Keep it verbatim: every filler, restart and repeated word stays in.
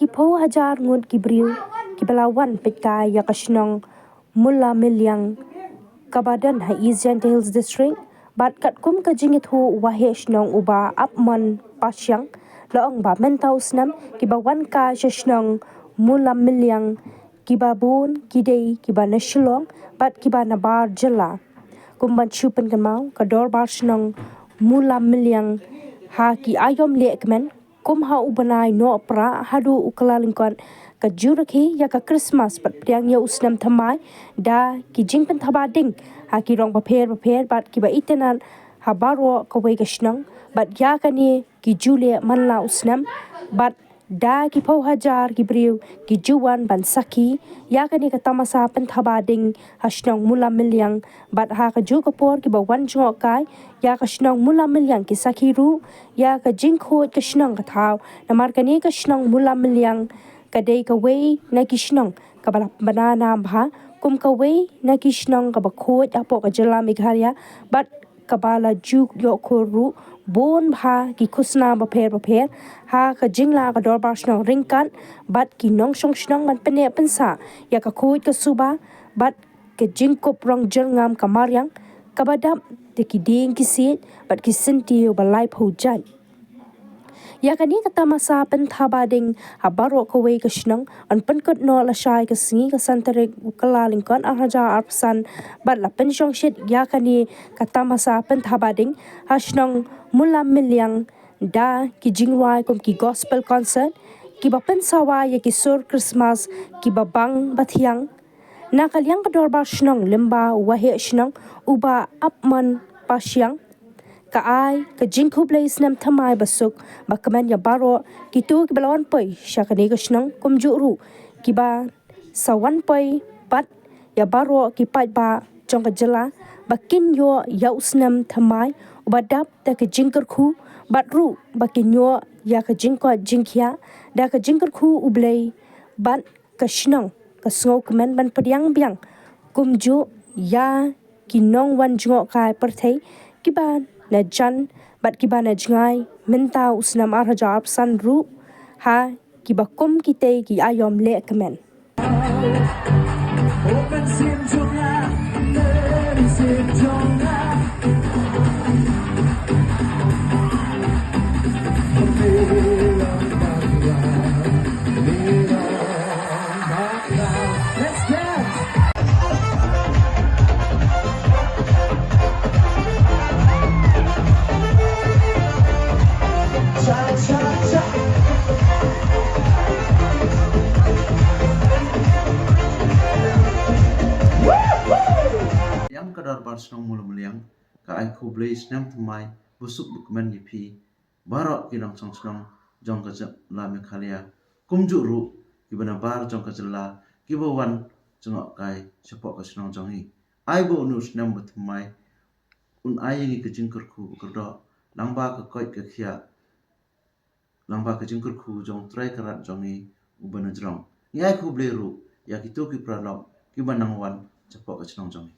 Ki phew hajar ngut ki briew kiba la wan peit kai ïa ka shnong Mula Mylliem kaba don ha East Jaintia Hills District, bad katkum ka jingïathuh u waheh shnong u Bah Apmon Pasiang, la ong ba mynta u snem kiba wan kai sha shnong Mula Mylliem kiba bun ki dei kiba na Shillong bad kiba na bar jylla. Kum ban shu pynkynmaw, ka dorbar shnong Mula Mylliem ha ki aïom lehkmen, kum ha u bnai Nohprah haduh u Kyllalyngkot, ka ju rakhe ïa ka Christmas bad pdiang ïa u snem thymmai da ki jingpynthaba ding ha ki rong bapher bapher bad kiba itynnad ha baroh kawei ka shnong, bad ïa kane ki ju leh man la u snem, bad da ki phew hajar ki briew ki ju wan ban sakhi ïa kane ka tamasa pynthaba ding ha shnong Mula Mylliem, bad ha kajuh ka por kiba wan jngoh kai ïa ka shnong Mula Mylliem ki sakhi ruh ïa ka jingkhuid ka shnong ka thaw, namar kane ka shnong Mula Mylliem ka dei kawei na ki shnong kaba la bna nam bha kum kawei na ki shnong kaba khuid hapoh ka jylla Meghalaya, bad kaba la ju ïoh khur ruh bun bha ki khusnam bapher bapher ha ka jinglah ka dorbar shnong ryngkat bad ki nongshong shnong ban pynneh pynsah ïa ka khuid ka suba bad ka jingkup rong jyrngam ka mariang kaba dap da ki dieng ki siej bad ki syntiew ba laiphew jait. Ïa kane ka tamasa pynthaba ding ha baroh kawei ka shnong yn pynkut noh lashai ka sngi ka san tarik u Kyllalyngkot ar hajar arphew san, bad la pynshongshit ïa kane ka tamasa pynthaba ding ha shnong Mula Mylliem da ki jingrwai kum ki gospel concert kiba pynsawa ïa ki sur Christmas kiba bang ba thiang. Na ka liang ka dorbar shnong lyngba u waheh shnong u Bah Apmon Pasiang, ka ai ka jingkhublei snem thymmai basuk bakmen ïa baroh kito kiba la wan poi sha kane ka shnong, kumjuh ruh kiba sa wan poi bad ïa baroh ki paidbah jong ka jylla ba kin ïoh ïa u snem thymmai uba dap da ka jingkyrkhu, bad ruh ba kin ïoh ïa ka jingkoit jingkhiah da ka jingkyrkhu U Blei bad ka shnong ka sngewkmen ban pdiang biang, kumjuh ïa ki nongwan jngoh kai pyrthei kiba na jan bad kiba na jngai mynta u snem ar hajar arphew san ruh ha kiba kum kitei ki aïom lehkmen. Let's dance. Cha, cha, cha. Woohoo! Ïa ka dorbar shnong Mula Mylliem ka ai khublei snem thymmai basuk bakmen ïa phi baroh ki nongshong shnong jong ka jylla Meghalaya, kumjuh ruh kiba na bar jong ka jylla kiba wan jngoh kai shapoh ka shnong jong ngi. Ai ba une u snem ba thymmai un ai ïa ngi ka jingkyrkhu ba kyrdoh, lyngba ka koit ka khiah, lyngba ka jingkyrkhu jong U Trai Kynrad jong ngi uba na jrong. Ngi ai khublei ruh ïa kito ki paralok kiba nang wan shapoh ka shnong jong ngi.